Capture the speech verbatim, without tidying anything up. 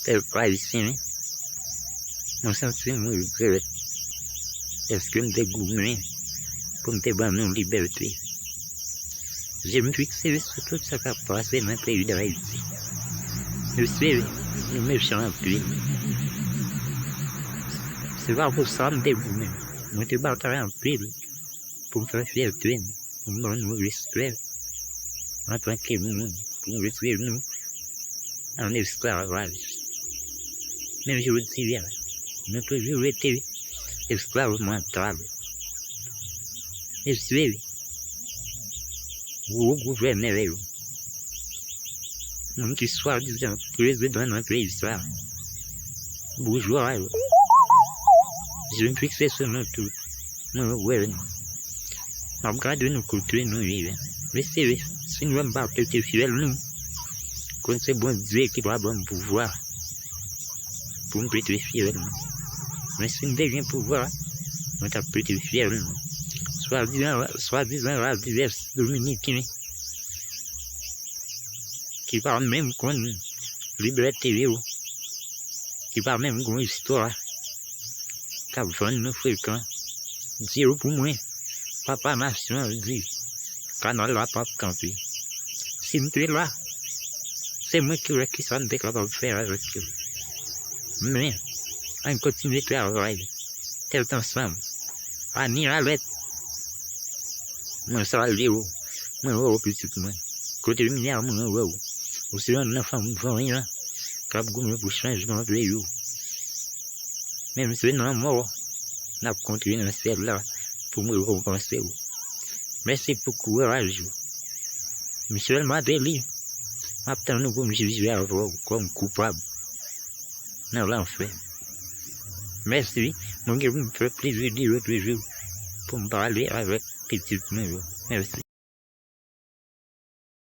pèp ayisyen, mwen santi m regrèt dèske m te goumen pou m te ban nou libète. Je m fikse sou tout sa k ap pase nan peyi Dayiti. Mesye, nou mechan anpil. Se pa pou sa m te goumen. Mwen te batay anpil pou m fè fyète n, pou m ban nou respè antanke moun, pou m retire nou an esklavaj. Men jodi a, nou toujou rete esklav mantal. Mesye, gwo gouvènè yo, moun ki swadizan prezidan nan peyi sa, boujwa yo, je m fikse sou nou tout. Mwen wè nou. M ap gade nou kote nou ye. Mesye, si nou wè m pa pete fyèl nou, konn se Bondye ki pa ban m pouvwa pou m pete fyèl nou. Men si m te gen pouvwa, mwen t ap pete fyèl nou. Swadizan, swadizan radiyès dominiken ki pa menm konn libète yo, ki pa menm gon istwa, k ap vann nou frekan. Di yo pou mwen, papa nasyon an di, kanal la p ap kanpe. Si m te la, se mwen ki wè kisa m te kapab fè avèk yo. Men, ann kontinye travay, tèt ansanm, pa ni alèt. Mwen salye w, mwen wè w pitit mwen. Kote m ye a, mwen wè w. Ou se youn nan fanm vanyan k ap goumen pou chanjman peyi w. Menm se nan mò, n ap kontre nan syèl la pou m rekonpanse w. Mèsi pou kouraj ou. Michel Martelly, m ap tann ou pou m jije avè w kòm koupab nan lanfè. Mèsi, mwen gen pou m fè plizyè de yo toujou pou m pale avèk pitit mwen yo. Mèsi.